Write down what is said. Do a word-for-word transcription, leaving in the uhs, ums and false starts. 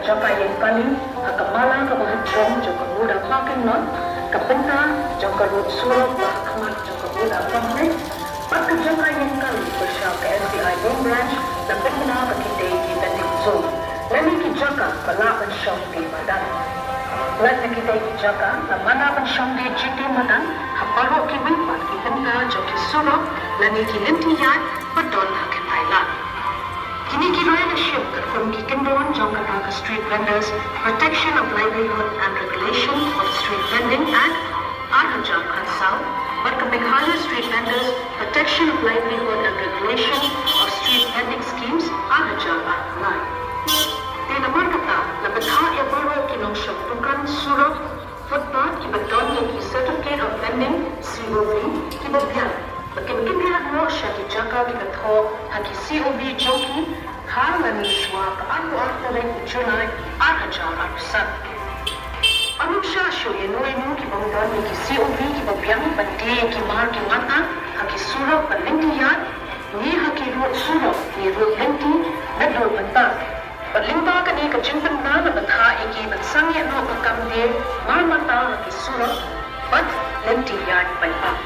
Jaka ïeng kali ha ka mala kaba ha jrong jong ka Muda parking lot, ka bynta jong ka rud surok ba ha khmat jong ka Muda complex, bad ka jaka ïeng kali pyrshah ka S B I main branch, na bynta ba kitei ki vending zone lane ki jaka ba lah ban shong die madan. Lait na kitei ki jaka la mana ban shong die jiti madan ha baroh kiwei pat ki bynta jong ki surok lane ki lynti ïaid ba don ha ki pailad. Kine ki roi la shim katkum ki kyndon jong kata ka Street Vendors Protection of Livelihood and Regulation of Street Vending Act ar hajar arphew saw bad ka Meghalaya Street Vendors Protection of Livelihood and Regulation of Street Vending Schemes ar hajar arphew lai. Te namar kata la bthah ïa baroh ki nongshong dukan surok, footpath kiba don ïa ki Certificate of Vending, C O V, kiba biang ba kin kyndit noh sha ki jaka kiba thoh ha ki C O V jong ki ha lane shuwa ka arphew ar tarik u July ar hajar arphew san. Ym shah shuh ïa no ïa no ki bym don ïa ki C O V kiba biang ban die ïa ki mar ki mata ha ki surok ba lynti ïaid ne ha ki rud surok ne rud lynti naduh mynta. Bad lyngba kane ka jingpynbna la bthah ïa ki ban sangeh noh ka kam die mar mata ha ki surok bad lynti ïaid paidbah.